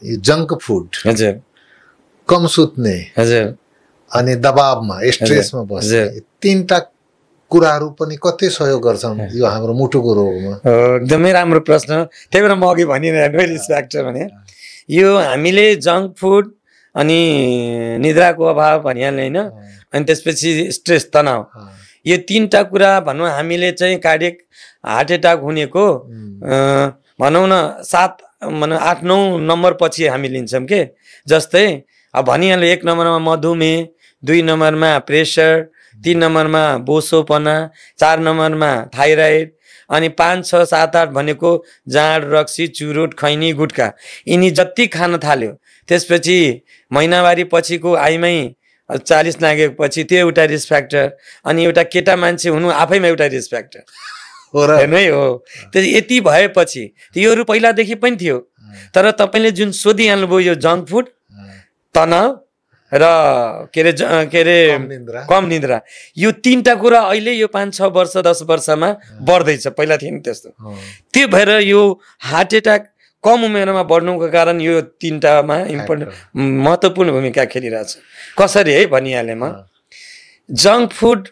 यो junk food हजुर कम सुत्ने हजुर अनि दबावमा स्ट्रेसमा बस्ने तीनटा कुराहरू पनि कति सहयोग गर्छन् यो हाम्रो मुटुको रोगमा एकदमै राम्रो प्रश्न त्यही भएर म अघि भनिरहेको रिस्क फ्याक्टर भने यो हामीले जंक फूड अनि निद्राको अभाव भनिहाल्ने होइन अनि त्यसपछि स्ट्रेस तनाव यो तीनटा कुरा भनौँ हामीले चाहिँ कार्डियक हार्ट एट्याक हुनेको भनौँ न 8-9 नम्बर पछि हामी लिन्छौँ के जस्तै अब भनिहाल्यो 1 नम्बरमा मधुमेह 2 नम्बरमा प्रेसर 3 नम्बरमा बोसोपना 4 नम्बरमा थाइराइड अनि 5, 6, 7, 8 भनेको जाँड रक्सी चुरोट खैनी गुटखा यिनी जति खान थाल्यो त्यसपछि महिनावारी पछिको आइमै 40 नागेपछि त्यो एउटा रिस्क फ्याक्टर अनि एउटा केटा मान्छे हुनु आफैमा एउटा रिस्क फ्याक्टर हेर्नै हो त्यो यति भएपछि योहरू पहिलादेखि पनि थियो तर तपाईले जुन सोधिहाल्नुभयो यो जंक फूड तनाव र के अरे कम निद्रा यो तीनटा कुरा अहिले यो 5-6 वर्ष 10 वर्षमा बढ्दैछ पहिला थिएन त्यस्तो त्यो भएर यो हार्ट एट्याक कम उमेरमा बढ्नुको कारण यो तीनटामा महत्त्वपूर्ण भूमिका खेलिरहेछ कसरी है भनिहालेँ म जंक फूड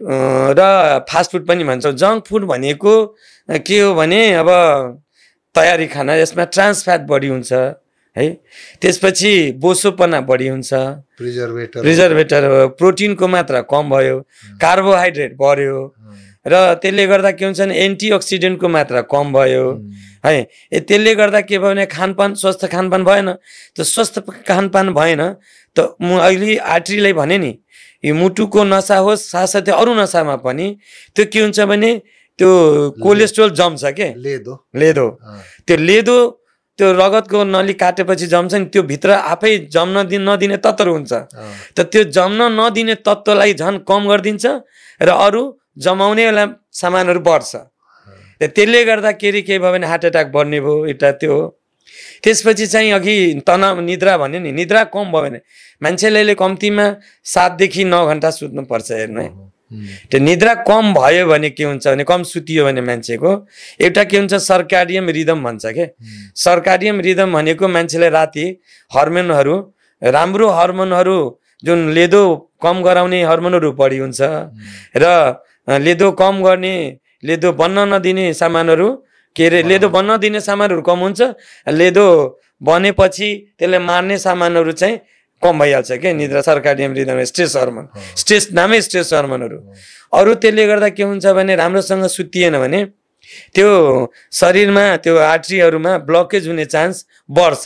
र फास्ट फूड पनि भन्छौँ जंक फूड भनेको के हो भने अब तयारी खाना यसमा ट्रान्स फ्याट बढी हुन्छ है त्यसपछि बोसोपना बढी हुन्छ प्रिजर्भेटर प्रोटिनको मात्रा कम भयो कार्बोहाइड्रेट बढ्यो र त्यसले गर्दा के हुन्छ भने एन्टिअक्सिडेन्टको मात्रा कम भयो है त्यसले गर्दा के भयो भने खानपान स्वस्थ खानपान भएन त स्वस्थ खानपान भएन त म अहिले आर्ट्रीलाई भने नि यो मुटुको नसा होस् साथसाथै अरू नसामा पनि त्यो के हुन्छ भने त्यो कोलेस्ट्रोल जम्छ के लेदो त्यो लेदो त्यो रगतको नली काटेपछि जम्छ नि त्यो भित्र आफै जम्न नदिने तत्त्व हुन्छ त त्यो जम्न नदिने तत्त्वलाई झन् कम गरिदिन्छ र अरू जमाउने वाला सामानहरू बढ्छ त्यसले गर्दा के भयो भने हार्ट एट्याक बढ्ने भयो एउटा त्यो हो त्यसपछि चाहिँ अघि तनाव निद्रा भन्यो नि निद्रा कम भयो भने मान्छेले कम्तीमा 7 देखि 9 घण्टा सुत्नु पर्छ हेर्नु है त्यो निद्रा कम भयो भने के हुन्छ भने कम सुतियो भने मान्छेको एउटा के हुन्छ सर्काडियम रिदम भन्छ के सर्काडियम रिदम भनेको मान्छेलाई राति हर्मोनहरू राम्रो हर्मोनहरू जुन लेदो कम गराउने हर्मोनहरू बढी हुन्छ र लेदो कम गर्ने लेदो बन्न नदिने सामानहरू के अरे लेदो बन्न दिने सामानहरू कम हुन्छ लेदो बनेपछि त्यसले मार्ने सामानहरू चाहिँ कम भइहाल्छ के निद्रा सर्काडियम रिदम स्ट्रेस हर्मोन स्ट्रेस नामै स्ट्रेस हर्मोनहरू अरू त्यसले गर्दा के हुन्छ भने राम्रोसँग सुतिएन भने त्यो शरीरमा त्यो आर्ट्रीहरूमा ब्लकेज हुने चान्स बढ्छ